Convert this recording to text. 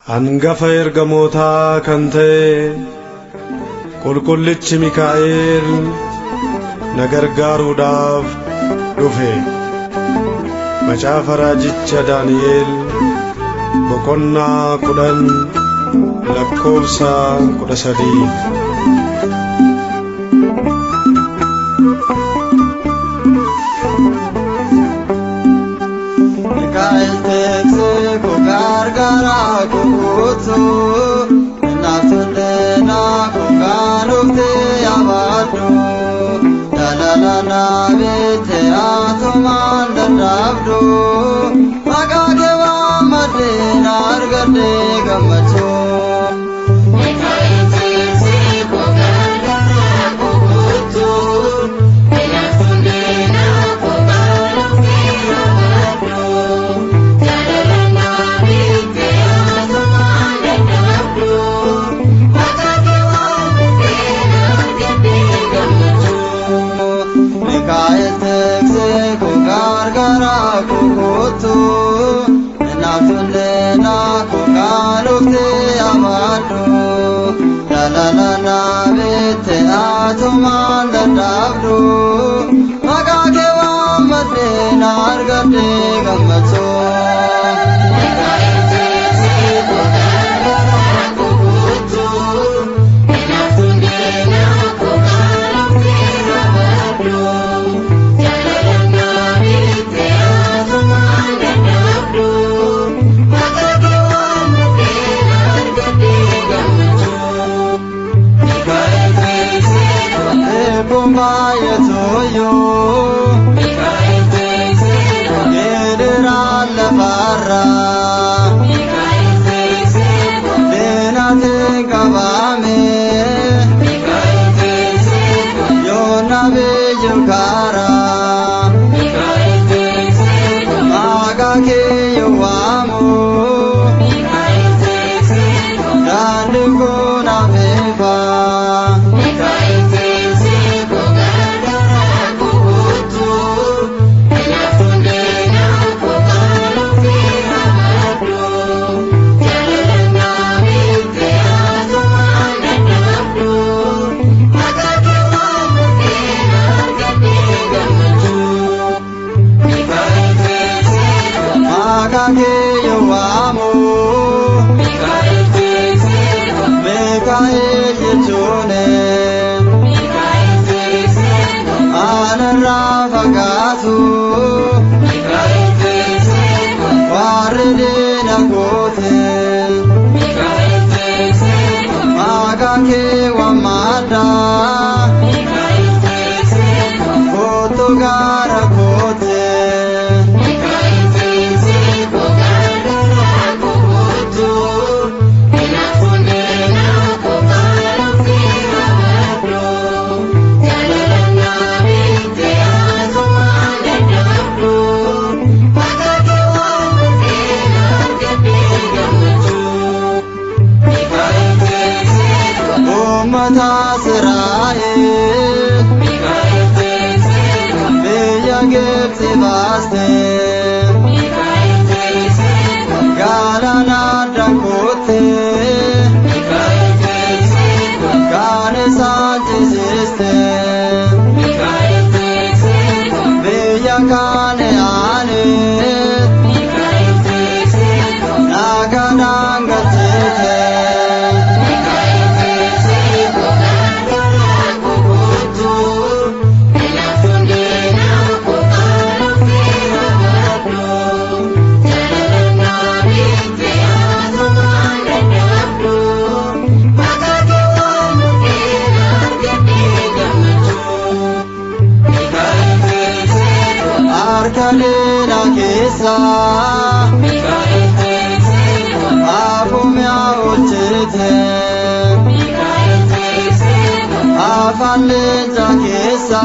Hangafa ergamootaa kan ta'e qulqullichi Mikaa'el na gargaaruudhaaf dhufe. Macaafa raajicha Daani'el boqonnaa 10 lakkoofsa 13. Mikaa'el tiksee koo gargaaraa koo guutuu naaf koo gaaluftee yaabadhu jaalala naabite atumaan dadhabdu maqaa kee waammadhee na argadhee gammachuu. Mikaa'el tiksee koo gargaaraa koo guutuu naaf koo gaaluftee yaabadhu jaalala naabite atumaan dadhabdu maqaa kee waammadhee na argadhee gammachuu. Mikaa'el tiksee koo gargaaraa koo guutuu naaf koo gaaluftee yaabadhu jaalala naabite atumaan dadhabdu maqaa kee waammadhee na argadhee gammachuu. Mikaa'el tiksee koo gargaaraa koo guutuu naaf koo gaaluftee yaabadhu jaalala naabite atumaan dadhabdu maqaa kee waammadhee na argadhee gammachuu. Mikaa'el tiksee koo Eebbuun baay'atuyyuu Mikaa'el tiksee koo gidiraan lafarraa Mikaa'el tiksee koo diinaatiin qabame Mikaa'el tiksee koo yoona biyyu karaa Mikaa'el tiksee koo maqaa kee waamu Mikaa'el tiksee koo daandiin kun afiifa. Mikaa'el tiksee koo gargaaraa koo guutuu naaf koo gaaluftee yaabadhu jaalala naabite atumaan dadhabdu maqaa kee waammadhee na argadhee gammachuu. Mikaa'el tiksee koo Maqaa kee waamu Mikaa'el tiksee koo Mikaa'el jechuun Mikaa'el tiksee koo anarraa fagaatu Mikaa'el tiksee koo warri diina kooti Mikaa'el tiksee koo maqaa kee waammadha Mikaa'el tiksee koo kootu gara kooti. Mikaa'el tiksee koo gargaaraa koo guutuu naaf koo gaaluftee yaabadhu jaalala naabite atumaan dadhabdu maqaa kee waammadhee na argadhee gammachuu. Mikaa'el tiksee koo Uummata Israa'el Mikaa'el tiksee koo biyya Gibxi baaste Mikaa'el tiksee koo galaana daakute Mikaa'el tiksee koo kan isaan ceesiste Mikaa'el tiksee koo biyya Kana'aanitti Mikaa'el tiksee koo nagaadhaan galchite. Mikaa'el tiksee koo gargaaraa koo guutuu naaf koo gaaluftee yaabadhu jaalala naabite atumaan dadhabdu maqaa kee waammadhee na argadhee gammachuu. Mikaa'el tiksee koo Harka diina keessa Mikaa'el tiksee koo afumiyaa oolchite Mikaa'el tiksee koo afaan leenca keessa.